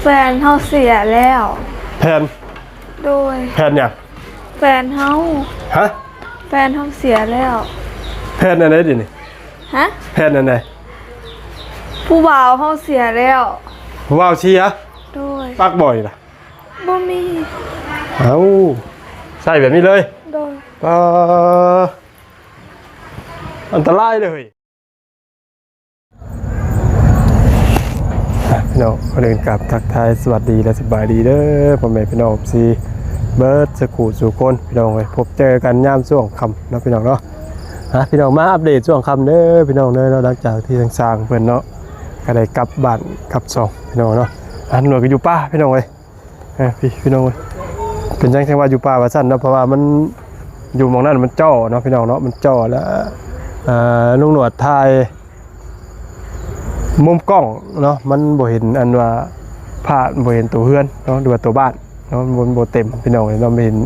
ແຟນເຮົາເສຍແລ້ວ. ແຟນ? ໂດຍ. ແຟນຫຍັງ? ແຟນເຮົາ. ຮະ? ແຟນເຮົາເສຍແລ້ວ. ແຟນອັນໃດດຽວນີ້? ຮະ? ແຟນອັນໃດ? ຜູ້ບ່າວເຮົາເສຍແລ້ວ. ຜູ້ບ່າວເສຍ? ໂດຍ. ປັກບໍ່ນີ້ລະ? ບໍ່ມີ. ເອົ້າ ໃສ່ແບບນີ້ເລີຍ? ໂດຍ. ປາ ອັນຕະລາຍເລີຍ. ອ່ະ ພີ່ນ້ອງ ກ່ອນອື່ນກາບທັກທາຍສະຫວັດດີ ແລະ ສະບາຍດີເດີ ພໍ່ແມ່ພີ່ນ້ອງ ເອັຟຊີ ເບິດສູ່ຄູ່ສູ່ຄົນ ພີ່ນ້ອງເອີຍ. ພົບເຈີກັນຍາມຊ່ວງຄ່ຳເນາະ ພີ່ນ້ອງເນາະ. ອ່ະ ພີ່ນ້ອງ ມາອັບເດດຊ່ວງຄ່ຳເດີ ພີ່ນ້ອງເດີເນາະ. ຫຼັງຈາກທີ່ທາງຊ່າງເພິ່ນເນາະ ກໍໄດ້ກັບບ້ານກັບຊ່ອງ ພີ່ນ້ອງເນາະ. ອັນໜ່ວຍກໍຢູ່ປ່າ ພີ່ນ້ອງເອີຍ. ອ່າ ພີ່ ພີ່ນ້ອງເອີຍ ເປັນຫຍັງຈັ່ງວ່າຢູ່ປ່າວ່າຊັ້ນເນາະ ເພາະວ່າມັນຢູ່ໝ່ອງນັ້ນມັນຈໍ້ເນາະ ພີ່ນ້ອງເນາະ ມັນຈໍ້. ແລ້ວ ອ່າ ລຸງໜວດຖ່າຍມຸມກ້ອງເນາະ ມັນບໍ່ເຫັນອັນວ່າພາບ ບໍ່ເຫັນຕົວເຮືອນເນາະ ຫຼືວ່າຕົວບ້ານເນາະ ມັນບໍ່ເຕັມ ພີ່ນ້ອງເອີຍເນາະ. ບໍ່ເຫັນ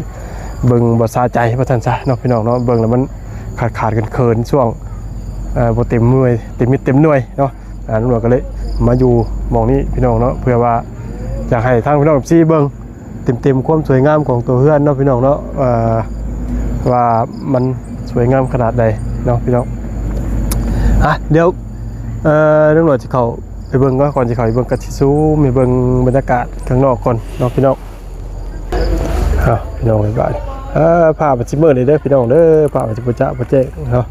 ເບິ່ງບໍ່ສະໃຈວ່າຊັ້ນຊະເນາະ ພີ່ນ້ອງເນາະ. ເບິ່ງແລ້ວມັນຂາດໆເຂີນໆ ຊ່ວງ ເອ່ອ ບໍ່ເຕັມໜ່ວຍ ເຕັມເມັດເຕັມໜ່ວຍເນາະ. ອ່າ ລຸງໜວດກໍເລີຍມາຢູ່ໝ່ອງນີ້ ພີ່ນ້ອງເນາະ ເພື່ອວ່າຢາກໃຫ້ທາງພີ່ນ້ອງ ເອັຟຊີ ເບິ່ງເຕັມໆຄວາມສວຍງາມຂອງຕົວເຮືອນເນາະ ພີ່ນ້ອງເນາະ ວ່າ ວ່າມັນສວຍງາມຂະໜາດໃດເນາະ ພີ່ນ້ອງ. ອ່ະ ດຽວ ເອີ ລຸງໜວດຊິເຂົ້າໄປເບິ່ງກ່ອນ ກ່ອນຊິເຂົ້າໄປເບິ່ງ ກໍຊິຊູມໃຫ້ເບິ່ງບັນຍາກາດຂ້າງນອກກ່ອນເນາະ ພີ່ນ້ອງ. ເອົາ ພີ່ນ້ອງເອີຍ ບາດ ເອີ ພາບມັນຊິມືດເດີ ພີ່ນ້ອງເດີ ພາບມັນຊິບໍ່ຈະບໍ່ແຈ້ງເນາະ.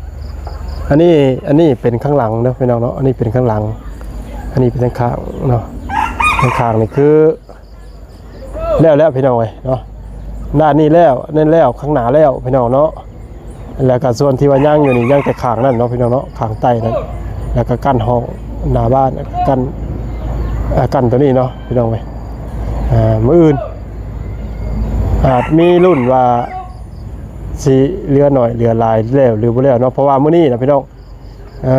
ອັນນີ້ ອັນນີ້ເປັນຂ້າງຫຼັງເດີ ພີ່ນ້ອງເນາະ ອັນນີ້ເປັນຂ້າງຫຼັງ ອັນນີ້ເປັນທາງຂ້າງເນາະ. ທາງຂ້າງນີ້ຄືແລ້ວແລ້ວ ພີ່ນ້ອງເອີຍເນາະ ດ້ານນີ້ແລ້ວ ນັ້ນແລ້ວ ຂ້າງໜ້າແລ້ວ ພີ່ນ້ອງເນາະ. ແລ້ວກໍສ່ວນທີ່ວ່າຍັງຢູ່ນີ້ ຍັງແຕ່ຂ້າງນັ້ນເນາະ ພີ່ນ້ອງເນາະ ຂ້າງໃຕ້ນັ້ນ. ແລ້ວກໍກັ້ນຫ້ອງໜ້າບ້ານ ແລ້ວກໍກັ້ນ ເອີ ກັ້ນຕົວນີ້ເນາະ ພີ່ນ້ອງເອີຍ. ເອີ ມື້ອື່ນອາດມີລຸ້ນວ່າຊິເຫຼືອໜ້ອຍເຫຼືອຫຼາຍແລ້ວຫຼືບໍ່ແລ້ວເນາະ ເພາະວ່າມື້ນີ້ນະ ພີ່ນ້ອງ ເອີ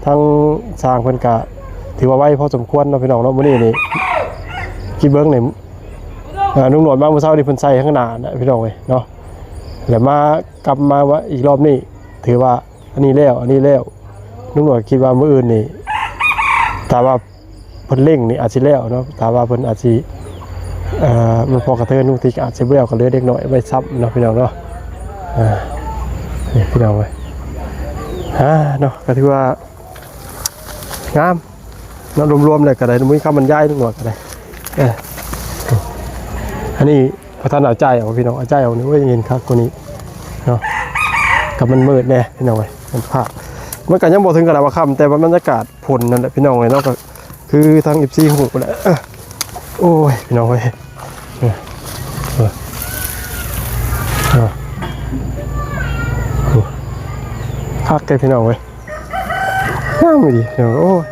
ທາງຊ່າງເພິ່ນກະຖືວ່າໄວພໍສົມຄວນເນາະ ພີ່ນ້ອງເນາະ. ມື້ນີ້ນີ້ ຄິດເບິ່ງນີ້ ເອີ ລຸງໜວດມາມື້ເຊົ້ານີ້ ເພິ່ນໃສ່ຂ້າງໜ້ານະ ພີ່ນ້ອງເອີຍເນາະ ແລ້ວມາ ກັບມາວ່າອີກລອບນີ້ ຖືວ່າອັນນີ້ແລ້ວ ອັນນີ້ແລ້ວ. ລຸງໜວດຄິດວ່າມື້ອື່ນນີ້ ຖ້າວ່າເພິ່ນເລັ່ງນີ້ອາດຊິແລ້ວເນາະ ຖ້າວ່າເພິ່ນອາດຊິ ເອີ ມັນພໍກະເທີນ ບາງທີກໍອາດຊິບໍ່ແລ້ວ ກໍເຫຼືອເດັກນ້ອຍໄວ້ຊ້ຳເນາະ ພີ່ນ້ອງເນາະ. ອ່າ ນີ້ ພີ່ນ້ອງເອີຍ ອ່າ ເນາະ ກໍຖືວ່າ ງາມເນາະ ລວມໆແລ້ວກໍໄດ້ ມີຄຳບັນຍາຍໜ້ອຍກໍໄດ້. ເອີ ອັນນີ້ບໍ່ທັນເອົາໃຈອອກ ພີ່ນ້ອງ ເອົາໃຈອອກນີ້ ໂອ້ຍ ຍັງເຫັນຄັກກວ່ານີ້ເນາະ. ກໍມັນມືດແດ່ ພີ່ນ້ອງເອີຍ ມັນພາບ ມັນກໍຍັງບໍ່ເຖິງຂະໜາດວ່າຄ່ຳ ແຕ່ວ່າບັນຍາກາດຝົນນັ້ນແຫຼະ ພີ່ນ້ອງເອີຍເນາະ. ກໍຄືທາງ ເອັຟຊີ ຮູ້ແຫຼະ. ເອີ ໂອ້ຍ ພີ່ນ້ອງເອີຍ ເອີ ເອີ ເອີ ຄັກແທ້ ພີ່ນ້ອງເອີຍ. ງາມອີ່ຫຼີ ໂອ້ຍ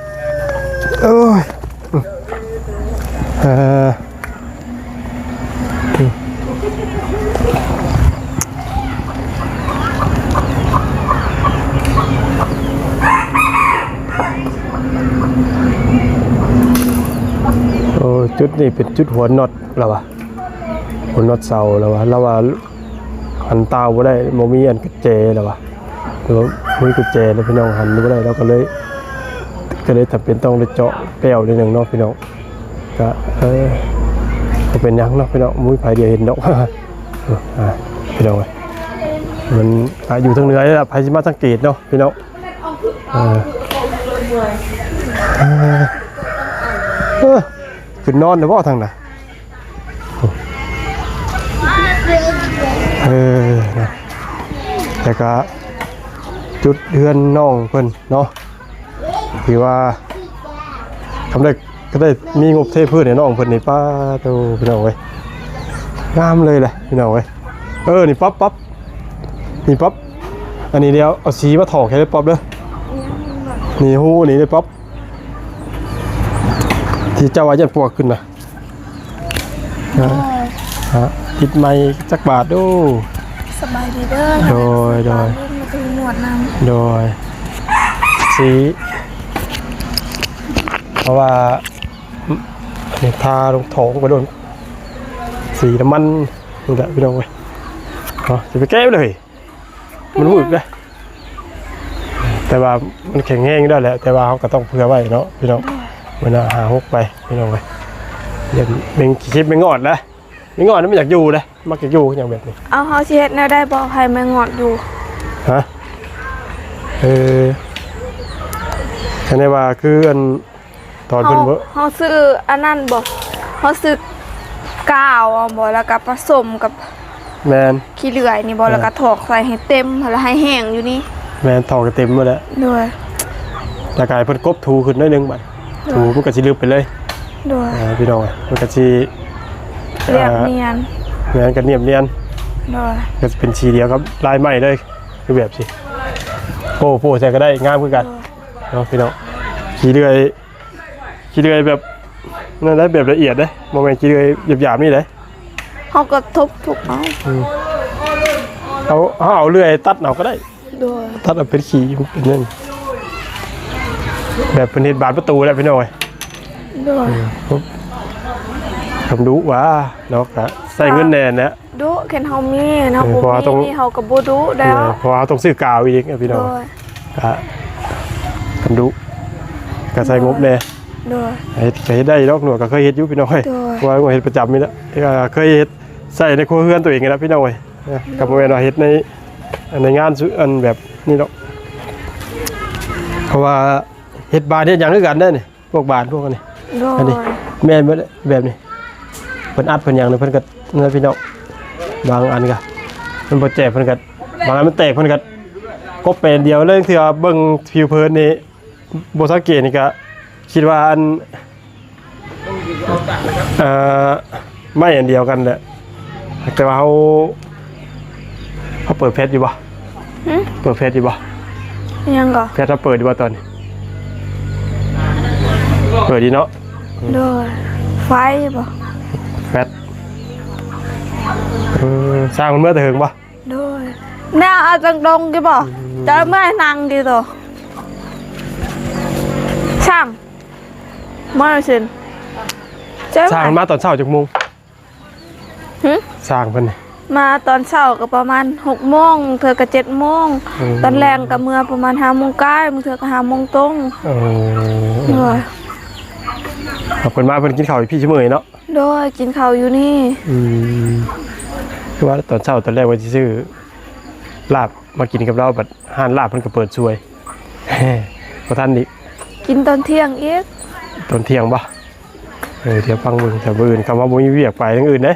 ໂອ້ຍ ເອີ ໂອ້ ຈຸດນີ້ເປັນຈຸດຫົວນັອດລະວ່າ ຫົວນັອດເສົາລະວ່າ ລະວ່າ ຫັນຕ່າວບໍ່ໄດ້ ບໍ່ມີອັນກຸນແຈລະວ່າ ບໍ່ມີກຸນແຈລະ ພີ່ນ້ອງ ຫັນບໍ່ໄດ້ ລະກໍເລີຍ ກໍເລີຍຈຳເປັນຕ້ອງໄດ້ເຈາະແປ້ວໜ້ອຍໜຶ່ງເນາະ ພີ່ນ້ອງ. ກະ ເອີ ບໍ່ເປັນຫຍັງເນາະ ພີ່ນ້ອງ ບໍ່ມີໃຜດຽວເຫັນດອກ. ອ່າ ພີ່ນ້ອງເອີຍ ມັນ ອ່າ ຢູ່ທາງເໜືອນີ້ລະ ໃຜຊິມາສັງເກດເນາະ ພີ່ນ້ອງ. ເອີ ເອີ ເອີ ຂຶ້ນນອນແລ້ວບໍ່ທາງນັ້ນ? ເອີ ນະ ແລ້ວກະຈຸດເຮືອນນ້ອງເພິ່ນເນາະ ຖືວ່າ ຄຳໄດ້ ກໍໄດ້ມີງົບເທພື້ນໃຫ້ນ້ອງເພິ່ນນີ້ ປາໂຕ ພີ່ນ້ອງເອີຍ ງາມເລີຍແຫຼະ ພີ່ນ້ອງເອີຍ. ເອີ ນີ້ປັອບ ປັອບ ນີ້ປັອບ ອັນນີ້ດຽວເອົາສີມາຖອກໃຫ້ເດີ ປັອບເດີ ນີ້ ຮູນີ້ເດີ ປັອບ ທີ່ເຈົ້າວ່າຢ້ານປວກຂຶ້ນນະ. ອ່າ ອ່າ ຕິດໄມຈັກບາດດູ. ສະບາຍດີເດີ. ໂດຍ ໂດຍ ມາດູໜວດນຳ. ໂດຍ ສີ ເພາະວ່າ ອ- ອັນນີ້ທາລົງຖອງໄປໂດນ ສີນ້ຳມັນນີ້ແຫຼະ ພີ່ນ້ອງເອີຍເນາະ. ຊິໄປແກ້ເລີຍ ມັນວືດເດ້ ແຕ່ວ່າມັນແຂງແຮງຢູ່ແລ້ວແຫຼະ ແຕ່ວ່າເຮົາກໍຕ້ອງເຜື່ອໄວ້ເນາະ ພີ່ນ້ອງ. ເວລາຫາຫົກໄປ ພີ່ນ້ອງເອີຍ ຢ່າງແມງຂີ້ເຂັບແມງງອດນະ ແມງງອດມັນຢາກຢູ່ເດ້ ມັກຢາກຢູ່ຫຍັງແບບນີ້. ເອົາ ເຮົາຊິເຮັດແນວໃດບໍ່ໃຫ້ແມງງອດຢູ່? ຮະ? ເອີ ຄັນໄດ້ວ່າຄືອັນ ຕອນເພິ່ນ ເຮົາ ບໍ່ ເຮົາຊື້ອັນນັ້ນບໍ່ ເຮົາຊື້ກາວເອົາບໍ່ ແລ້ວກໍປະສົມກັບ ແມ່ນ ຂີ້ເລື່ອຍນີ້ບໍ່ ເອີ ແລ້ວກໍຖອກໃສ່ໃຫ້ເຕັມ ແລ້ວໃຫ້ແຫ້ງຢູ່ນີ້. ແມ່ນ ຖອກໃຫ້ເຕັມໝົດແຫຼະ. ໂດຍ. ແລ້ວກໍໃຫ້ເພິ່ນກົບຖູຂຶ້ນໜ້ອຍໜຶ່ງບາດ ໂດຍ ຖູມັນກໍຊິລຶບໄປເລີຍ. ໂດຍ. ອ່າ ພີ່ນ້ອງ ມັນກໍຊິ ລຽບນຽນ ອ່າ ແມ່ນ ກໍນຽບນຽນ. ໂດຍ. ກໍຊິເປັນສີດຽວກັບລາຍໄມ້ເລີຍ ຄືແບບຊີ້ ໂປ້ ໂປ້ໃສ່ກໍໄດ້ ງາມຄືກັນ. ໂດຍ. ເນາະ ພີ່ນ້ອງ ຂີ້ເລື່ອຍ ຂີ້ເລື່ອຍແບບນັ້ນໄດ໋ ແບບລະອຽດເດ້ ບໍ່ແມ່ນຂີ້ເລື່ອຍຫຍາບໆນີ້ເດ້. ເຮົາກໍທົບທຸບເອົາ. ອືມ ເອົາ ເຮົາເອົາເລື່ອຍຕັດເອົາກໍໄດ້. ໂດຍ. ຕັດເອົາເປັນຂີ້ເປັນນັ້ນ ແບບເພິ່ນເຮັດບານປະຕູແຫຼະ ພີ່ນ້ອງເອີຍ. ໂດຍ. ອືມ ຄຳດຸວ່າເນາະ ກະໃຊ້ເງິນແດ່ນະ. ດຸ ຄັນເຮົາມີເນາະ ເອີ ບໍ່ມີນີ້ເຮົາກໍບໍ່ດຸແລ້ວ. ເອີ ເພາະວ່າເຮົາຕ້ອງຊື້ກາວອີກ ພີ່ນ້ອງ. ໂດຍ. ກະຄັນດຸ ກະໃຊ້ງົບແດ່. ໂດຍ. ເຮັດ ກະເຮັດໄດ້ດອກ ໜວດກະເຄີຍເຮັດຢູ່ ພີ່ນ້ອງເອີຍ. ໂດຍ. ເພາະວ່າເຮັດປະຈຳນີ້ແຫຼະ ກະເຄີຍເຮັດໃຊ້ໃນຄົວເຮືອນຕົວເອງນີ້ແຫຼະ ພີ່ນ້ອງເອີຍ. ກະບໍ່ແມ່ນວ່າເຮັດໃນ ໃນງານ ອັນແບບນີ້ດອກ ເພາະວ່າເຮັດບານເຮັດຫຍັງຄືກັນເດ້ນີ້. ພວກບານພວກອັນນີ້. ໂດຍ. ອັນນີ້ແມ່ນເບິດແບບນີ້ ເພິ່ນອັດເພິ່ນຫຍັງນີ້ ເພິ່ນກໍນັ້ນ ພີ່ນ້ອງ. ບາງອັນກໍມັນບໍ່ແຈກ ເພິ່ນກໍ ບາງອັນມັນແຕກ ເພິ່ນກໍກົບໄປອັນດຽວເລີຍ. ເທື່ອເບິ່ງຜິວເຜີນນີ້ ບໍ່ສັງເກດນີ້ກໍຄິດວ່າອັນ ເອີ ໄມ້ອັນດຽວກັນແຫຼະ ແຕ່ວ່າເຮົາ ເຮົາເປີດແຟດຢູ່ບໍ່? ຫຶ? ເປີດແຟດຢູ່ບໍ່? ຫຍັງກໍ? ແຟດເຮົາເປີດຢູ່ບໍ່ຕອນນີ້? ເປີດຢູ່ເນາະ. ໂດຍ. ໄຟບໍ່? ແຟດ. ເອີ ຊ່າງມັນເມືອແຕ່ເຫິງບໍ່? ໂດຍ. ແນວເອົາຕຣົງໆຢູ່ບໍ່? ອືມ ຈະເມື່ອຍນັ່ງຢູ່ໂຕ ຊ່າງ ມາເຊັນ ຊ່າງມາຕອນເຊົ້າຈັກໂມງ? ຫຶ? ຊ່າງເພິ່ນນີ້ ມາຕອນເຊົ້າກໍປະມານຫົກໂມງ ເທື່ອກໍເຈັດໂມງ. ອືມ ຕອນແລງກໍເມືອປະມານຫ້າໂມງກາຍ ບາງເທື່ອກໍຫ້າໂມງຕົງ. ເອີ ໂດຍ. ເພິ່ນມາເພິ່ນກິນເຂົ້າຢູ່ພີ້ຊຸມື້ນີ້ເນາະ. ໂດຍ. ກິນເຂົ້າຢູ່ນີ້. ອືມ ຄືວ່າຕອນເຊົ້າຕອນແລກວ່າຊິຊື້ລາບມາກິນກັບລາວ ບັດຮ້ານລາບເພິ່ນກໍເປີດສວຍ ບໍ່ທັນອີກ. ກິນຕອນທ່ຽງອີກ. ຕອນທ່ຽງບໍ່? ເອີ ດຽວຟັງເບິ່ງ ຖ້າມື້ອື່ນ ຄຳວ່າບໍ່ມີວຽກໄປທາງອື່ນເດ້.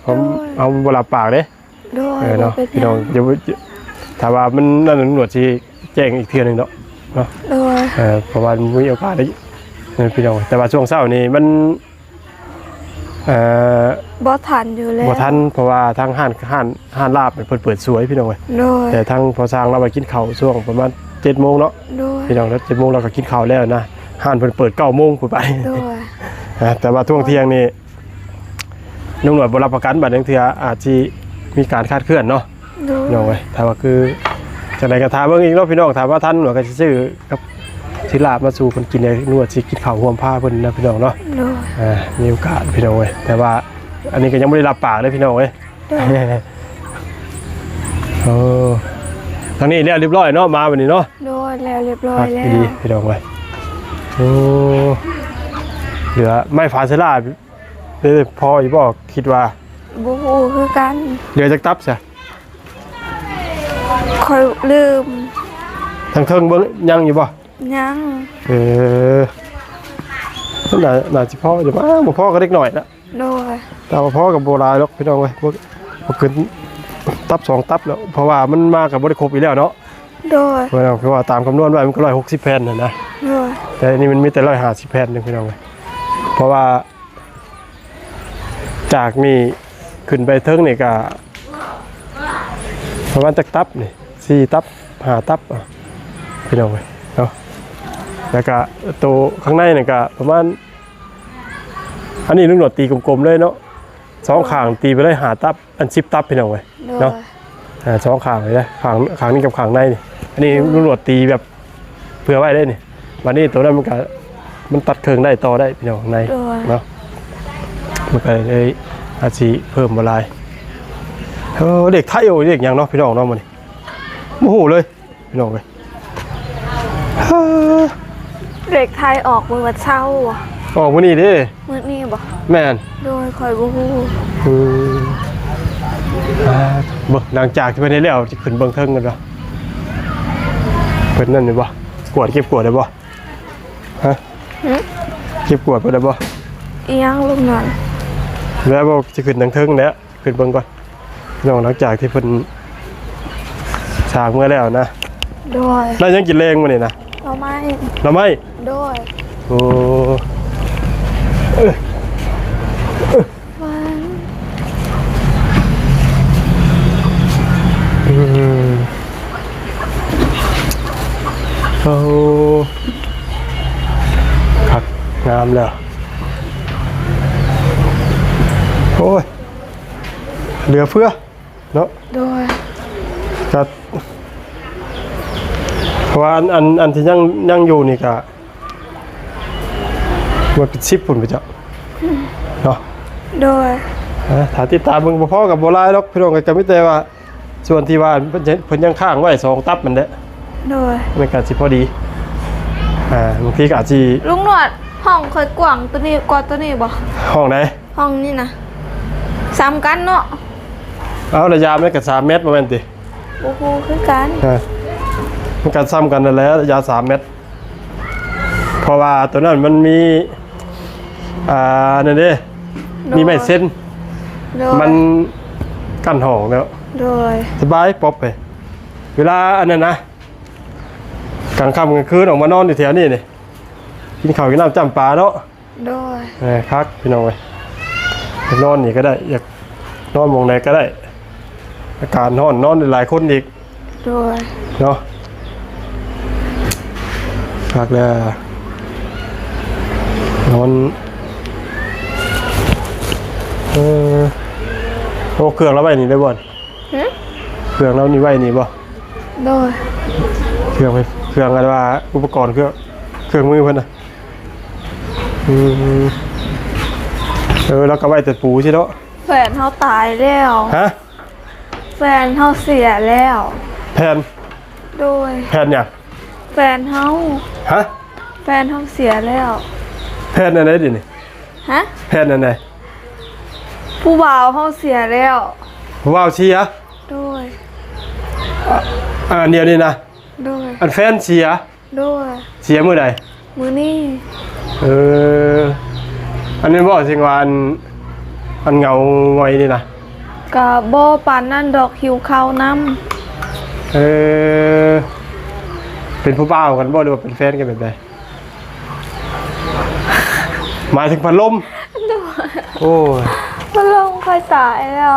ໂດຍ. ເຮົາບໍ່ລາບປາກເດ້. ໂດຍ. ເອີ ເນາະ ບໍ່ເປັນຫຍັງ ພີ່ນ້ອງ ດຽວ ຖ້າວ່າມັນນັ້ນ ຕຳຫຼວດຊິແຈ້ງອີກເທື່ອໜຶ່ງເນາະ ເນາະ. ໂດຍ. ເອີ ເພາະວ່າມັນມີໂອກາດໄດ້ ເອີ ພີ່ນ້ອງ ແຕ່ວ່າຊ່ວງເຊົ້ານີ້ມັນ ເອີ ບໍ່ທັນຢູ່ແລ້ວ ບໍ່ທັນ ເພາະວ່າທາງຮ້ານ ຮ້ານ ຮ້ານລາບເພິ່ນເປີດສວຍ ພີ່ນ້ອງເອີຍ. ໂດຍ. ແຕ່ທາງພໍ່ຊ່າງລາວໄປກິນເຂົ້າຊ່ວງປະມານເຈັດໂມງເນາະ. ໂດຍ. ພີ່ນ້ອງ ເຈັດໂມງລາວກໍກິນເຂົ້າແລ້ວນະ ຮ້ານເພິ່ນເປີດເກົ້າໂມງພຸ້ນໄປ. ໂດຍ. ອ່າ ແຕ່ວ່າຊ່ວງທ່ຽງນີ້ ລຸງໜວດບໍ່ຮັບປະກັນ ບາດບາງເທື່ອອາດຊິມີການຄາດເຄື່ອນເນາະ. ໂດຍ. ພີ່ນ້ອງເອີຍ ຖ້າວ່າຄືຈັ່ງໃດກໍຖ້າເບິ່ງອີກເນາະ ພີ່ນ້ອງ ຖ້າວ່າທັນ ໜວດກໍຊິຊື້ກັບ ຊິລາບມາສູ່ເພິ່ນກິນເດ້ ຫຼືວ່າຊິກິນເຂົ້າຮ່ວມພາເພິ່ນນະ ພີ່ນ້ອງເນາະ. ໂດຍ. ອ່າ ມີໂອກາດ ພີ່ນ້ອງເອີຍ ແຕ່ວ່າອັນນີ້ກໍຍັງບໍ່ໄດ້ລາບປາກເດ້ ພີ່ນ້ອງເອີຍ. ໂດຍ. ໂອ້ ທາງນີ້ແລ້ວຮຽບຮ້ອຍເນາະ ມາບັດນີ້ເນາະ. ໂດຍ. ແລ້ວຮຽບຮ້ອຍແລ້ວ ພີ່ນ້ອງເອີຍ. ໂອ້ ເຫຼືອໄມ້ຟາງສາລາ ເອີ ພໍຢູ່ບໍ່ ຄິດວ່າ? ບໍ່ຮູ້ຄືກັນ. ເຫຼືອຈັກຕັບຊະ? ຂ້ອຍລືມ. ທາງເທິງເບິ່ງຍັງຢູ່ບໍ່? ຍັງ. ເອີ ໜ້າ ໜ້າຊິພໍຢູ່. ອ້າວ ບໍ່ພໍກໍເດັກນ້ອຍລະ. ໂດຍ. ແຕ່ວ່າພໍກໍບໍ່ຫຼາຍດອກ ພີ່ນ້ອງເອີຍ ບໍ່ ບໍ່ເກີນຕັບສອງຕັບແລ້ວ ເພາະວ່າມັນມາກໍບໍ່ໄດ້ຄົບອີກແລ້ວເນາະ. ໂດຍ. ເພາະວ່າ ຄືວ່າຕາມຄຳນວນໄວ້ມັນກໍຮ້ອຍຫົກສິບແຜ່ນຫັ້ນນະ. ໂດຍ. ແຕ່ອັນນີ້ມັນມີແຕ່ຮ້ອຍຫ້າສິບແຜ່ນໜຶ່ງ ພີ່ນ້ອງເອີຍ ເພາະວ່າ ຈາກນີ້ຂຶ້ນໄປເທິງນີ້ກະປະມານຈັກຕັບນີ້ ສີ່ຕັບ ຫ້າຕັບ ພີ່ນ້ອງເອີຍເນາະ. ແລ້ວກະໂຕຂ້າງໃນນີ້ກະປະມານ ອັນນີ້ລຸງໜວດຕີກົມໆເລີຍເນາະ ສອງຂ້າງຕີໄປເລີຍຫ້າຕັບ ອັນ ສິບຕັບ ພີ່ນ້ອງເອີຍເນາະ. ໂດຍ. ອ່າ ສອງຂ້າງເລີຍນະ ຂ້າງ ຂ້າງນີ້ກັບຂ້າງໃນນີ້ ອັນນີ້ ໂດຍ ລຸງຫຼວດຕີແບບເຜື່ອໄວ້ເດ້ນີ້. ບັດນີ້ໂຕນັ້ນມັນກະ ມັນຕັດເຄິ່ງໄດ້ ຕໍ່ໄດ້ ພີ່ນ້ອງ ໃນ ໂດຍ ເນາະ ມັນກະເລີຍອາດຊິເພີ່ມບໍ່ຫຼາຍ. ເອີ ເລກໄທ ໂອ້ ເລກຫຍັງເນາະ ພີ່ນ້ອງເນາະ ມື້ນີ້ບໍ່ຮູ້ເລີຍ ພີ່ນ້ອງເອີຍ. ເລກໄທອອກມື້ວັນເສົາ. ອອກມື້ນີ້ເດ້. ມື້ນີ້ບໍ່? ແມ່ນ. ໂດຍ ຂ້ອຍບໍ່ຮູ້. ອືມ ອ່າ ເບິ່ງ ຫຼັງຈາກທີ່ເພິ່ນເຮັດແລ້ວ ຊິຂຶ້ນເບິ່ງເທິງກັນວ່າ ເພິ່ນນັ້ນແມ່ນບໍ່? ກວດ ເກັບກວດໄດ້ບໍ່? ຮະ? ຫຶ? ເກັບກວດເພິ່ນໄດ້ບໍ່? ອີຫຍັງ ລູກນັ້ນ? ແລ້ວບໍ່ ຊິຂຶ້ນທາງເທິງແຫຼະ. ຂຶ້ນເບິ່ງກ່ອນພີ່ນ້ອງ ຫຼັງຈາກທີ່ເພິ່ນສ້າງເມືອແລ້ວນະ. ໂດຍ. ແລ້ວຍັງກິນແລງມື້ນີ້ນະ? ໜໍ່ໄມ້. ໜໍ່ໄມ້? ໂດຍ. ໂອ້ ເອີ ເອີ ຫວານ ອືມ ໂອ້ ຄັກງາມແລ້ວ ໂອ້ຍ. ເຫຼືອເຟືອເນາະ. ໂດຍ. ກໍ ເພາະວ່າອັນ ອັນ ອັນທີ່ຍັງ ຍັງຢູ່ນີ້ກໍໝົດເປັນສິບພຸ້ນໄປເຈົ້າເນາະ. ໂດຍ. ເອີ ຖ້າຕິດຕາມເບິ່ງບໍ່ພໍກໍບໍ່ຫຼາຍດອກພີ່ນ້ອງ ກໍມີແຕ່ວ່າສ່ວນທີ່ວ່າເພິ່ນ ເພິ່ນຍັງຄ້າງໄວ້ສອງຕັບນັ້ນແຫຼະ. ໂດຍ. ມັນກໍຊິພໍດີ ອ່າ ບາງທີກໍອາດຊິ ລຸງໜວດ ຫ້ອງຂ້ອຍກວ້າງໂຕນີ້ກວ່າໂຕນີ້ບໍ່? ຫ້ອງໃດ? ຫ້ອງນີ້ນະ ສ່ຳກັນເນາະ. ເອົາ ລະຍະມັນກໍສາມແມັດບໍ່ແມ່ນຕິ? ບໍ່ຮູ້ຄືກັນ. ເອີ ມັນກໍສ່ຳກັນນັ້ນແຫຼະ ລະຍະສາມແມັດ ເພາະວ່າໂຕນັ້ນມັນມີ ອ່າ ນັ້ນເດ້ ໂດຍ ມີໄມ້ເຊັນ. ໂດຍ. ມັນກັ້ນຫ້ອງແລ້ວ. ໂດຍ. ສະບາຍ ປອບໄປ ເວລາອັນນັ້ນນະ ກາງຄ່ຳກາງຄືນອອກມານອນຢູ່ແຖວນີ້ນີ້ ກິນເຂົ້າກິນນ້ຳຈ້ຳປາເນາະ. ໂດຍ. ເອີ ຄັກພີ່ນ້ອງເອີຍ ຢາກນອນນີ້ກໍໄດ້ ຢາກນອນໝ່ອງໃດກໍໄດ້ ອາກາດຮ້ອນ ນອນໄດ້ຫຼາຍຄົນອີກ. ໂດຍ. ເນາະ ຄັກແລ້ວ ນອນ ເອີ ໂອ້ ເຄື່ອງລາວໄວ້ນີ້ໄດ້ບໍ່? ຫຶ? ເຄື່ອງລາວນີ້ໄວ້ນີ້ບໍ່? ໂດຍ. ເຄື່ອງ ເຄື່ອງ ອັນວ່າອຸປະກອນເຄື່ອງ ເຄື່ອງມືເພິ່ນນະ. ອືມ ເອີ ລາວກໍໄວ້ແຕ່ປູຊີ້ເນາະ. ແຟນເຮົາຕາຍແລ້ວ. ຮະ? ແຟນເຮົາເສຍແລ້ວ. ແຟນ? ໂດຍ. ແຟນຫຍັງ? ແຟນເຮົາ. ຮະ? ແຟນເຮົາເສຍແລ້ວ. ແຟນອັນໃດດຽວນີ້? ຮະ? ແຟນອັນໃດ? ຜູ້ບ່າວເຮົາເສຍແລ້ວ. ຜູ້ບ່າວເສຍ? ໂດຍ. ອາ ອັນດຽວນີ້ນະ? ໂດຍ. ອັນແຟນເສຍ? ໂດຍ. ເສຍມື້ໃດ? ມື້ນີ້. ເອີ ອັນນີ້ບໍ່ ເຊິ່ງວ່າອັນ ອັນເຫງົາຫງອຍນີ້ນະ? ກະບໍ່ປານນັ້ນດອກ ຫິວເຂົ້ານຳ. ເອີ ເປັນຜູ້ບ່າວກັນບໍ່ ຫຼືວ່າເປັນແຟນກັນແບບໃດ? ໝາຍເຖິງພັດລົມ? ໂດຍ. ໂອ້ຍ ພັດລົມຂ້ອຍຕາຍແລ້ວ.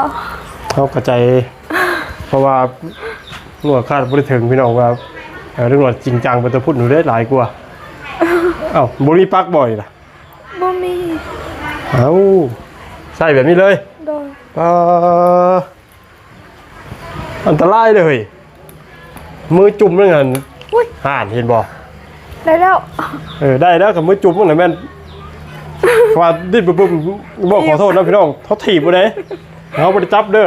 ເຮົາເຂົ້າໃຈ ເພາະວ່າງົວຄາດບໍ່ໄດ້ເຖິງ ພີ່ນ້ອງ ວ່າ ເອີ ເລື່ອງວ່າຈິງຈັງໄປແຕ່ພຸ້ນຢູ່ເດ້ ຫຼາຍກວ່າ. ເອົ້າ ບໍ່ມີປັກບໍ່ນີ້ນະ? ບໍ່ມີ. ເອົ້າ ໃຊ້ແບບນີ້ເລີຍ? ໂດຍ. ປາ ອັນຕະລາຍເດ້ເຮີ້ຍ ມືຈຸ່ມນັ້ນຫັ້ນ. ອຸ້ຍ ຫັ້ນເຫັນບໍ່? ໄດ້ແລ້ວ. ເອີ ໄດ້ແລ້ວ ຄັນມືຈຸ່ມນັ້ນແມ່ນ ວ່າດິດບຶບໆ ບອກຂໍໂທດນຳພີ່ນ້ອງ ເຮົາຖີບບໍ່ໄດ້ ເຮົາບໍ່ໄດ້ຈັບເດີ.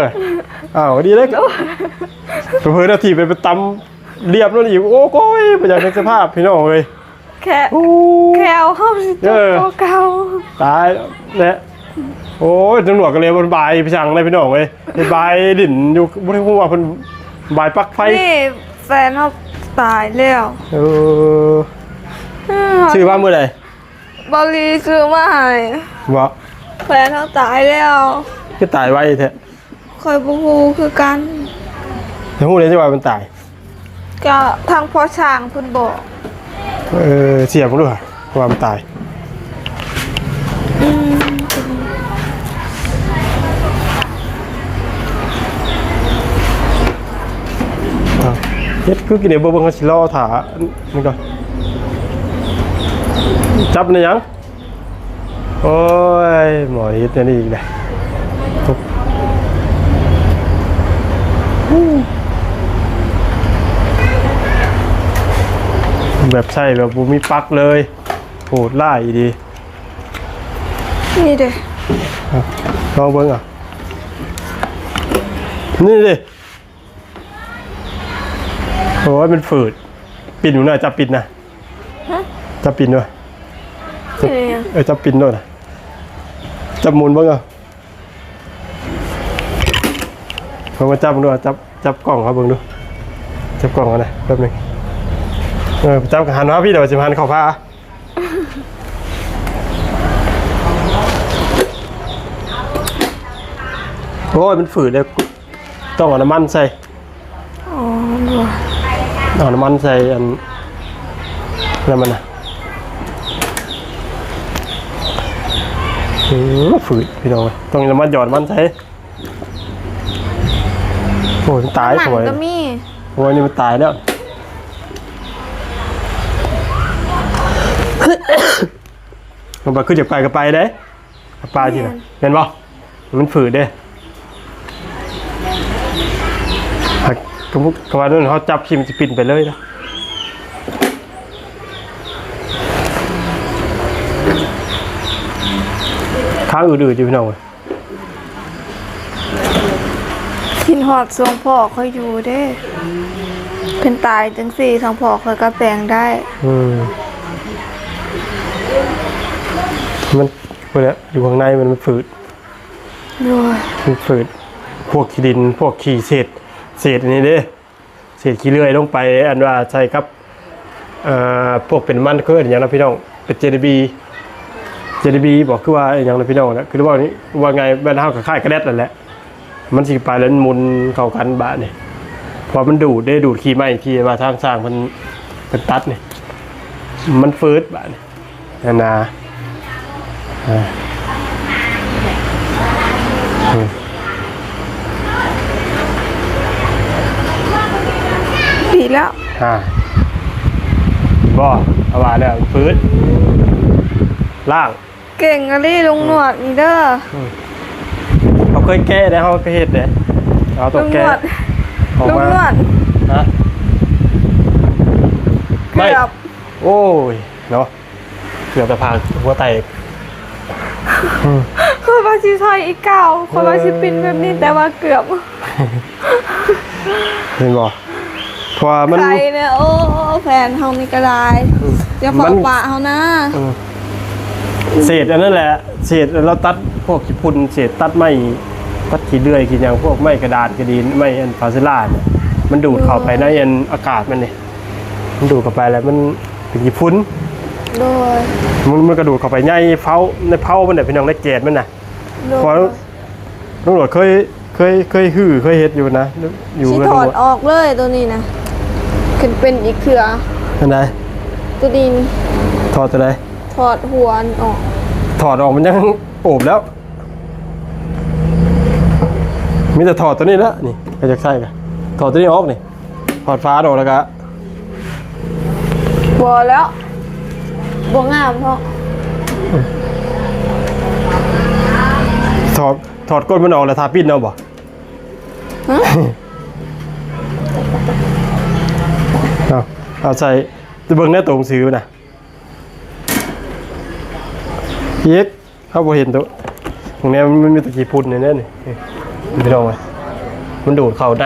ອ້າວ ດີເດ້. ໂອ້ຍ ເຜີໆນະ ຖີບໄປ ໄປຕຳລຽບນັ້ນອີກ. ໂອ້ໂກຍ ບໍ່ຢາກນຶກສະພາບພີ່ນ້ອງເອີຍ. ແຄ່ ໂອ້ ແຄ່ເຮົາຊິເຈັບ ເອີ ກວ່າເກົ່າ. ຕາຍແລ້ວ. ໂອ້ຍ ຕຳຫຼວດກໍເລີຍບໍ່ສະບາຍໄປສັງເລີຍພີ່ນ້ອງເອີຍ ໄປບາຍຫຼິ້ນຢູ່ ບໍ່ໄດ້ຮູ້ວ່າເພິ່ນບາຍປັກໄຟ. ນີ້ແຟນເຮົາຕາຍແລ້ວ. ເອີ ເອີ ຊື້ມາມື້ໃດ? ບ່າວລີຊື້ມາໃຫ້. ບໍ່ ແຟນເຮົາຕາຍແລ້ວ. ຄືຕາຍໄວແທ້? ຂ້ອຍບໍ່ຮູ້ຄືກັນ. ແລ້ວຮູ້ໄດ້ຈັ່ງວ່າມັນຕາຍ? ກະທາງພໍ່ຊ່າງເພິ່ນບອກ. ເອີ ສຽບເບິ່ງດູຫາ ວ່າມັນຕາຍ. ອືມ ເຮັດຄືກິນເດ ບໍ່ເບິ່ງ ເຮົາຊິລໍຖ້າ ນີ້ກ່ອນ. ຈັບໃນຫຍັງ? ໂອ້ຍ ໝໍເຮັດແນວນີ້ອີກແຫຼະ. ແບບໃຊ້ແບບບໍ່ມີປັກເລີຍ ໂຫດຮ້າຍອີ່ຫຼີ. ນີ້ເດ້ ລອງເບິ່ງເອົາ. ນີ້ເດ້. ໂອ້ຍ ມັນຝືດ. ປິ່ນເບິ່ງນະ ຈັບປິ່ນນະ. ຮະ? ຈັບປິ່ນເບິ່ງ. ເອີ ຈັບປິ່ນໂລດນະ ຈັບໝູນເບິ່ງເອົາ ເບິ່ງ ມາຈັບເບິ່ງດູ ຈັບ ຈັບກ້ອງເຮົາເບິ່ງດູ ຈັບກ້ອງຫັ້ນນະ ແປັບໜຶ່ງ ເອີ ຈັບ ກະຫັນມາພີ້ ດຽວຊິຫັນເຂົ້າພາ ໂອ້ຍ ມັນຝືດເດ້ ຕ້ອງເອົານ້ຳມັນໃສ່ ອໍ ບໍ່ ເອົານ້ຳມັນໃສ່ອັນນັ້ນມັນນະ ເອີ ຝືດພີ່ນ້ອງເອີຍ ຕ້ອງເອົານ້ຳມັນ ຢອດນ້ຳມັນໃສ່ ໂອ້ຍ ມັນຕາຍ ນ້ຳມັນ ໂອ້ຍ ກໍມີ ໂອ້ຍ ນີ້ມັນຕາຍແລ້ວ ມັນບໍ່ຄືຢາກໄປກໍໄປເດ້ ປາທີ່ນະ ແມ່ນ ແມ່ນບໍ່? ມັນຝືດເດ້ ຫາກ ກະ ກະວ່ານັ້ນ ເຮົາຈັບທີ່ມັນຊິປິ່ນໄປເລີຍນະ ຄ້າງອືດໆ ຢູ່ພີ່ນ້ອງເອີຍ. ຄິດຮອດຊ່ວງພໍ່ຂ້ອຍຢູ່ເດ້ ເພິ່ນຕາຍຈັ່ງຊີ້ ທາງພໍ່ຂ້ອຍກໍແປງໄດ້ ອືມ ມັນ ພຸ້ນແຫຼະ ຢູ່ຂ້າງໃນມັນ ມັນຝືດ ໂດຍ ມັນຝືດ ພວກຂີ້ດິນ ພວກຂີ້ເສດ ເສດອັນນີ້ເດ້ ເສດຂີ້ເລື່ອຍລົງໄປ ອັນວ່າໃສ່ກັບ ເອີ ພວກເປັນມັນ ເຂົາເອີ້ນຫຍັງນະພີ່ນ້ອງ ເປັນເຈດີບີ ເຈດີບີບໍ ຄືວ່າອີຫຍັງນະພີ່ນ້ອງນະ ຄືວ່ານີ້ ວ່າໄງ ແມ່ນເຮົາກໍຄ້າຍກະແດັດນັ້ນແຫຼະ ມັນຊິໄປແລ້ວມັນໝຸນເຂົ້າກັນບາດນີ້ ເພາະມັນດູດເດ້ ດູດຂີ້ໄມ້ທີ່ວ່າທາງຊ່າງເພິ່ນ ເພິ່ນຕັດນີ້ ມັນຝືດບາດນີ້. ນັ້ນນະ ເອີ ອືມ ດີແລ້ວ ອ່າ ບໍ່ ເອົາວ່າແລ້ວ ຝືດ ລ້າງ ເກັ່ງອີ່ຫຼີລຸງໜວດນີ້ເດີ ອືມ ເຮົາເຄີຍແກະເດ້ ເຮົາເຄີຍເຮັດເດ້ ເອົາຕົວແກະ ລຸງໜວດ ອອກມາ ລຸງໜວດ ຮະ ເກືອບ ໄມ້ ໂອ້ຍ ເນາະ. ເກືອບຈະພາຫົວແຕກ ອືມ ຂ້ອຍວ່າຊິໃສ່ອີກເກົ່າ ຂ້ອຍວ່າຊິປິ່ນແບບນີ້ ແຕ່ວ່າເກືອບ ເຫັນບໍ່ ເພາະວ່າມັນ ໄຄແດ່ ໂອ້ ແຟນເຮົານີ້ກໍໄດ້ ອືມ ຢ່າເຝົ້າປະເຮົານະ ອືມ ເສດອັນນັ້ນແຫຼະ ເສດລາວຕັດພວກຂີ້ຝຸ່ນ ເສດຕັດໄມ້ ຕັດຂີ້ເລື່ອຍຂີ້ຫຍັງ ພວກໄມ້ກະດາດກະດີນ ໄມ້ອັນຟາເຊລານະ ມັນດູດເຂົ້າໄປໃນອັນອາກາດມັນນີ້ ມັນດູດເຂົ້າໄປແລ້ວມັນເປັນຂີ້ຝຸ່ນ ໂດຍ ມັນ ມັນກະດູດເຂົ້າໄປໃນເພົາ ໃນເພົາມັນນະ ພີ່ນ້ອງ ໃນແກນມັນນະ ໂດຍ ເພາະລຸງຫຼວດເຄີຍ ເຄີຍ ເຄີຍຮື້ ເຄີຍເຮັດຢູ່ນະ ຢູ່ ຊິຖອດອອກເລີຍໂຕນີ້ນະ ຄັນເປັນອີກເທື່ອ ອັນໃດ ໂຕນີ້ ຖອດໂຕໃດ ຖອດຫົວອັນອອກ ຖອດອອກມັນຍັງໂອບແລ້ວ ມີແຕ່ຖອດໂຕນີ້ແຫຼະ ນີ້ ໃຜຢາກໃຊ້ກະຖອດໂຕນີ້ອອກນີ້ ຖອດຝາອອກແລ້ວກະ ບໍ່ແລ້ວ ບໍ່ງາມເນາະ ຖອດ ຖອດກົ້ນມັນອອກແລ້ວທາປິ່ນເອົາບໍ່? ຮະ? ເອົາ ເອົາໃສ່ ເບິ່ງໃນໂຕໜັງສືນະ ອີກ ເຮົາບໍ່ເຫັນໂຕ ຕົງນີ້ມັນ ມັນມີແຕ່ຂີ້ຝຸ່ນນີ້ແຫຼະນີ້ ພີ່ນ້ອງເອີຍ ມັນດູດເຂົ້າໃນ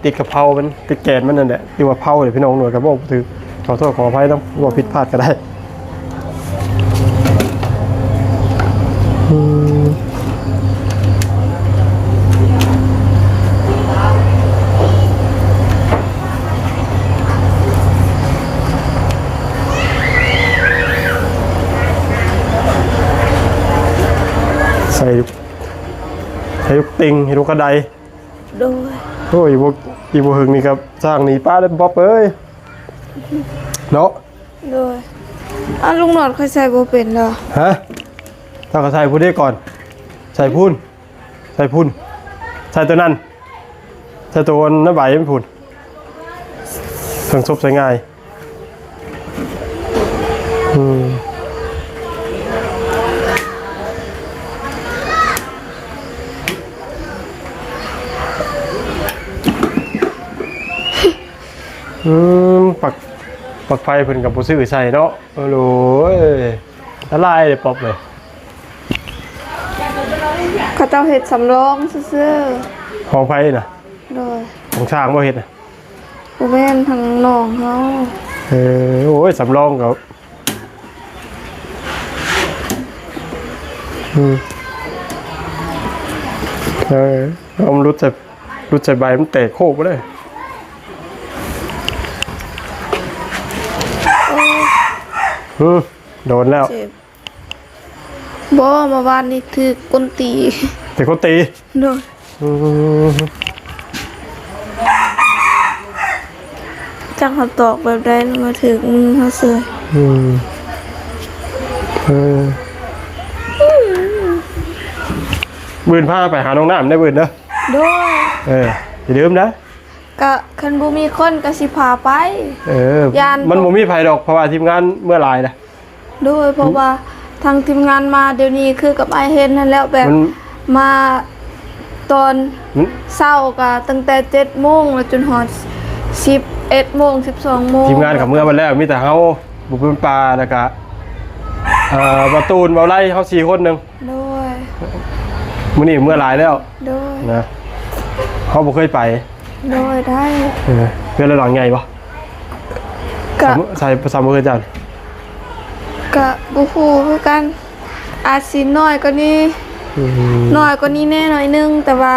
ຕິດກັບເພົາມັນ ຕິດແກນມັນນັ້ນແຫຼະ ຫຼືວ່າເພົານີ້ ພີ່ນ້ອງໜ່ວຍກໍບອກບໍ່ຖືກ ຂໍໂທດຂໍອະໄພນຳ ເວົ້າຜິດພາດກໍໄດ້ ອືມ. ໃສ່ ໃສ່ລູກຕິ່ງ ໃຫ້ລູກກະໄດ ໂດຍ ໂອ້ຍ ອີກບໍ່ ອີກບໍ່ເຫິງນີ້ກໍສ້າງໜີປ້າແລ້ວ ບອບເອີຍ ເນາະ ໂດຍ ອ້າວ ລຸງໜວດ ຂ້ອຍໃສ່ບໍ່ເປັນດອກ ຮະ ເຈົ້າກໍໃສ່ພຸ້ນເດ້ກ່ອນ ໃສ່ພຸ້ນ ໃສ່ພຸ້ນ ໃສ່ໂຕນັ້ນ ໃສ່ໂຕອັນໃນໃບມັນພຸ້ນ ເຊິ່ງສົບໃສ່ງ່າຍ ອືມ ອືມ ປັກ ປັກໄຟເພິ່ນກໍບໍ່ຊື້ໃສ່ເນາະ ໂອ້ຍ ລະລາຍເດ້ ປັອບເອີຍ ເຂົາເຈົ້າເຮັດສຳລອງຊື່ໆ ຂອງໃຜນະ? ໂດຍ ຂອງຊ່າງບໍ່ເຮັດນະ? ບໍ່ແມ່ນ ທາງນ້ອງເຮົາ ເອີ ໂອ້ຍ ສຳລອງກໍ ອືມ ເອີ ເອົາມັນຫຼຸດໃສ່ ຫຼຸດໃສ່ໃບ ມັນແຕກໂຄກໄປເລີຍ. ອືມ ໂດນແລ້ວ. ເຈັບ ບໍ່ ເມື່ອວານນີ້ຖືກຄົນຕີ. ຖືກຄົນຕີ? ໂດຍ. ອືມ ຈັກເຮົາຕອກແບບໃດ ມາຖືກມືເຮົາເສີຍ. ອືມ ເອີ ມື້ອື່ນພາໄປຫານ້ອງນ້ຳເດີ ມື້ອື່ນເດີ. ໂດຍ. ເອີ ຢ່າລືມນະ. ກະຄັນບໍ່ມີຄົນກະຊິພາໄປ. ເອີ ຢ້ານ ມັນບໍ່ມີໃຜດອກ ເພາະວ່າທີມງານເມືອຫຼາຍນະ. ໂດຍ ເພາະວ່າທາງທີມງານມາດຽວນີ້ຄືກັບອ້າຍເຫັນຫັ້ນແຫຼະ ແບບ ມັນ ມາຕອນ ມັນ ເຊົ້າກະຕັ້ງແຕ່ເຈັດໂມງ ແລ້ວຈົນຮອດສິບເອັດໂມງ ສິບສອງໂມງ. ທີມງານກໍເມືອໝົດແລ້ວ ມີແຕ່ເຮົາ ບຸບເປັນປ່າ ແລ້ວກະ ເອີ ບ່າວຕູນ ບ່າວໄລ ເຮົາສີ່ຄົນໜຶ່ງ. ໂດຍ. ມື້ນີ້ເມືອຫຼາຍແລ້ວ. ໂດຍ. ນະ ເຮົາບໍ່ເຄີຍໄປ. ໂດຍ ໄດ້. ເອີ ເຮືອນລາວຫຼັງໃຫຍ່ບໍ່? ກະ ໃສ່ ສ່ຳເຮືອນເຈົ້າ ກະບໍ່ຮູ້ຄືກັນ ອາດຊິນ້ອຍກວ່ານີ້. ອືມ ນ້ອຍກວ່ານີ້ແດ່ໜ້ອຍໜຶ່ງ ແຕ່ວ່າ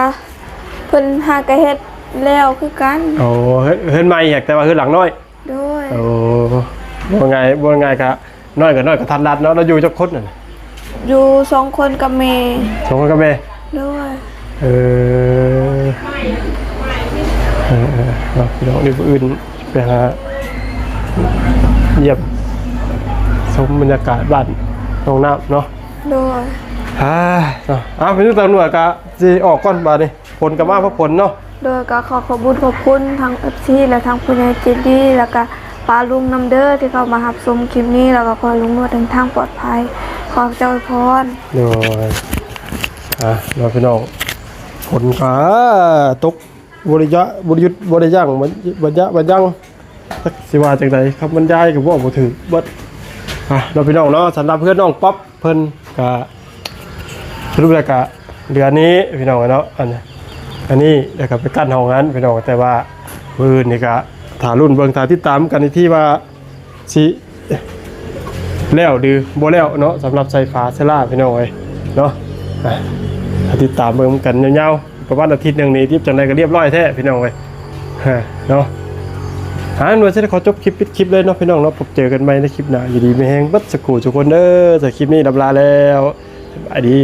ເພິ່ນຫາກະເຮັດແລ້ວຄືກັນ. ໂອ້ ເຮືອນ ເຮືອນໃໝ່ແຕ່ວ່າເຮືອນຫຼັງນ້ອຍ. ໂດຍ. ໂອ້ ວ່າງ່າຍ ວ່າງ່າຍກະ ນ້ອຍກໍນ້ອຍ ກະທັດລັດເນາະ. ລາວຢູ່ຈັກຄົນນັ້ນ? ຢູ່ສອງຄົນກັບແມ່. ສອງຄົນກັບແມ່? ໂດຍ. ເອີ ເອີ ເອີ ເນາະ ພີ່ນ້ອງ ດຽວມື້ອື່ນໄປຫາຢ້ຽມຊົມບັນຍາກາດບ້ານນ້ອງນ້ຳເນາະ. ໂດຍ. ອ່າ ເນາະ ເອົາ ໄປຢູ່ຕາໜວດກະຊິອອກກ່ອນບາດນີ້. ຝົນກໍມາ ພັກຜ່ອນເນາະ. ໂດຍ ກໍຂໍຂອບບຸນຂອບຄຸນທາງເອັຟຊີ ແລະ ທາງຜູ້ໃຫຍ່ໃຈດີ ແລ້ວກໍປ້າລຸງນຳເດີ ທີ່ເຂົ້າມາຮັບຊົມຄລິບນີ້ ແລ້ວກໍຂໍໃຫ້ລຸງນວດເດີນທາງປອດໄພ ຂໍເຈົ້າອວຍພອນ. ໂດຍ. ອ່າ ເນາະ ພີ່ນ້ອງ ຝົນກໍຕົກບໍ່ໄດ້ຍະ ບໍ່ໄດ້ຢຸດ ບໍ່ໄດ້ຢັ້ງ ບໍ່ໄດ້ຍະບໍ່ຍັງ ຈັກຊິວ່າຈັ່ງໃດ ຄຳບັນຍາຍກໍເວົ້າບໍ່ຖືກເບິດ. ອ່າ ເນາະ ພີ່ນ້ອງເນາະ ສຳລັບເຮືອນນ້ອງປັອບ ເພິ່ນກະສະຫຼຸບແລ້ວກະເດືອນນີ້ພີ່ນ້ອງເນາະ. ອັນ ອັນນີ້ແລ້ວກະໄປກັ້ນຫ້ອງຫັ້ນພີ່ນ້ອງ ແຕ່ວ່າມື້ອື່ນນີ້ກະຖ້າລຸ້ນເບິ່ງ ຖ້າຕິດຕາມກັນອີກທີວ່າຊິແລ້ວຫຼືບໍ່ແລ້ວເນາະ ສຳລັບໃສ່ຝາເຊລາພີ່ນ້ອງເອີຍເນາະ. ອ່ະ ຖ້າຕິດຕາມເບິ່ງກັນຍາວໆ ປະມານອາທິດໜຶ່ງນີ້ ເຮັດຈັ່ງໃດກໍລຽບຮ້ອຍແທ້ພີ່ນ້ອງເອີຍ ເນາະ. ຫາໜ່ວຍຊິໄດ້ຂໍຈົບຄລິບ ປິດຄລິບເລີຍເນາະພີ່ນ້ອງເນາະ. ພົບເຈີກັນໃໝ່ໃນຄລິບໜ້າ ຢູ່ດີມີແຮງເບິດສູ່ຜູ້ສູ່ຄົນເດີ. ສຳລັບຄລິບນີ້ລຳລາແລ້ວ ສະບາຍດີ.